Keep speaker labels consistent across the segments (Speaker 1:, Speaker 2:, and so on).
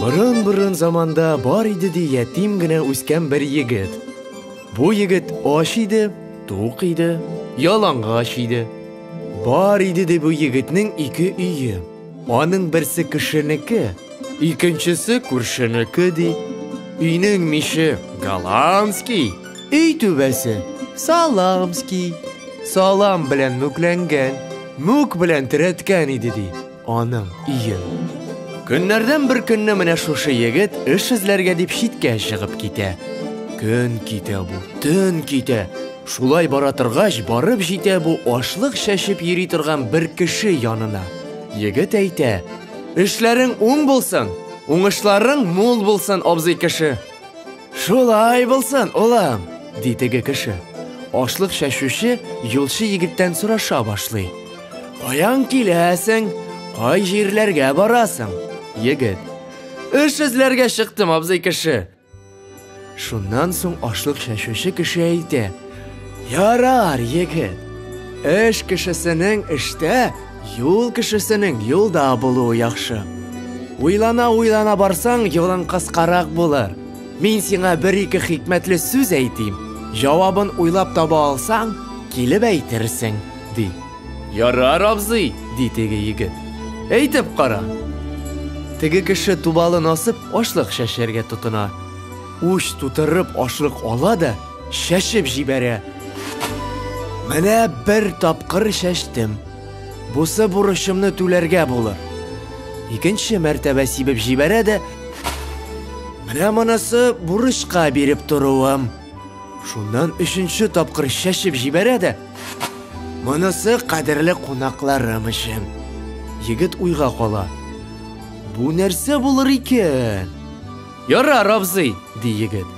Speaker 1: Борын-борын заманда бар иде ди ятим генә үскән бер егет. Бу егет ач иде, тук иде, ялангач иде. Бар иде ди бу егетнең ике өе. Аның берсе кешенеке, икенчесе күршенеке ди. Өйнең миче голландский, өй түбәсе саламский. Салам белән мүкләнгән, мүк белән терәткән иде ди аның өен. Көннәрдән бер көнне менә шушы егет эш эзләргә дип читкә чыгып китә. Көн китә бу, төн китә. Шулай бара торгач, барып җитә бу ашлык чәчеп йөри торган бер кеше янына. Егет әйтә: "Эшләрең уң булсын, уңышларың мул булсын, абзый кеше." Шулай булсын, улым, ди теге кеше. Ашлык чәчүче юлчы егеттән сораша башлый. Каян киләсең? Кай җирләргә барасың? Егет: Эш эзләргә чыктым, абзый кеше. Шуннан соң ашлык чәчүче кеше әйтә: "Ярар, егет. Эш кешесенең эштә, юл кешесенең юлда булуы яхшы. Уйлана-уйлана барсаң, юлың кыскарак булыр. Мин сиңа бер-ике хикмәтле сүз әйтим. Җавабын уйлап таба алсаң, килеп әйтерсең", ди. Ярар, абзый, ди теге егет. Әйтеп кара. Теге кеше тубалын асып, ашлык чәчәргә тотына. Уч тутырып ашлык ала да, чәчеп җибәрә. Менә бер тапкыр чәчтем. Бусы бурычымны түләргә булыр. Икенче мәртәбә сибеп җибәрә дә, менә монысы бурычка биреп торуым. Шуннан өченче тапкыр чәчеп җибәрә дә, монысы кадерле кунакларым өчен. Егет уйга кала. Бу нәрсә булыр икән? Ярар, абзый, ди егет.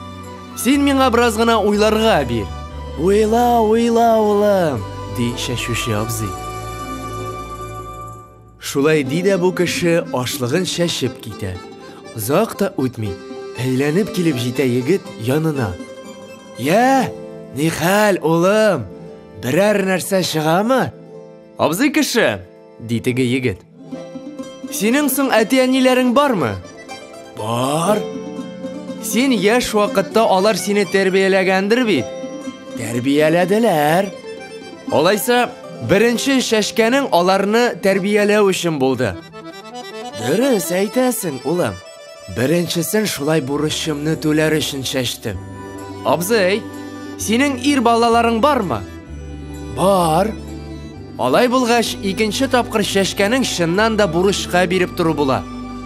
Speaker 1: Син миңа бераз гына уйларга бир. Уйла, уйла, улым, ди чәчүче абзый. Шулай ди дә бу кеше ашлыгын чәчеп китә. Озак та үтми, әйләнеп килеп җитә егет янына. Йә, нихәл, улым, берәр нәрсә чыгамы? Абзый кеше, ди теге егет. Синең соң әти-әниләрең бармы? Бар. Син яшь вакытта алар сине тәрбияләгәндер бит? Тәрбияләделәр. Алайса, беренче чәчкәнең аларны тәрбияләү өчен булды. Дөрес әйтәсең, улым. Беренчесен шулай бурычымны түләр өчен чәчтем. Абзый, синең ир балаларың бармы? Бар. Алай булгач, икенче тапкыр чәчкәнең чыннан да бурычка биреп тору була.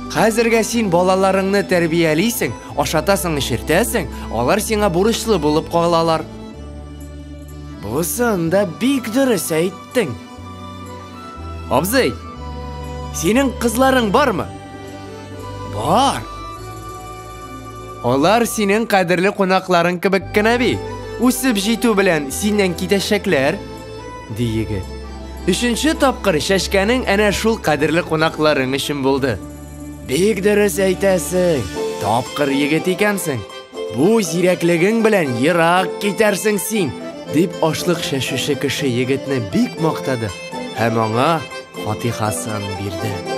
Speaker 1: Хәзергә син балаларыңны тәрбиялисең, ашатасың, эчертәсең, алар сиңа бурычлы булып калалар. Бусын да бик дөрес әйттең. Абзый, синең кызларың бармы? Бар. Алар синең кадерле кунакларың кебек кенә бит. Үсеп җитү белән синнән китәчәкләр, ди егет. Өченче тапкыр чәчкәнең әнә шул кадерле кунакларың өчен булды. Бик дөрес әйтәсең, тапкыр егет икәнсең. Бу зирәклегең белән ерак китәрсең син, дип ашлык чәчүче кеше егетне бик мактады һәм аңа фатихасын бирде.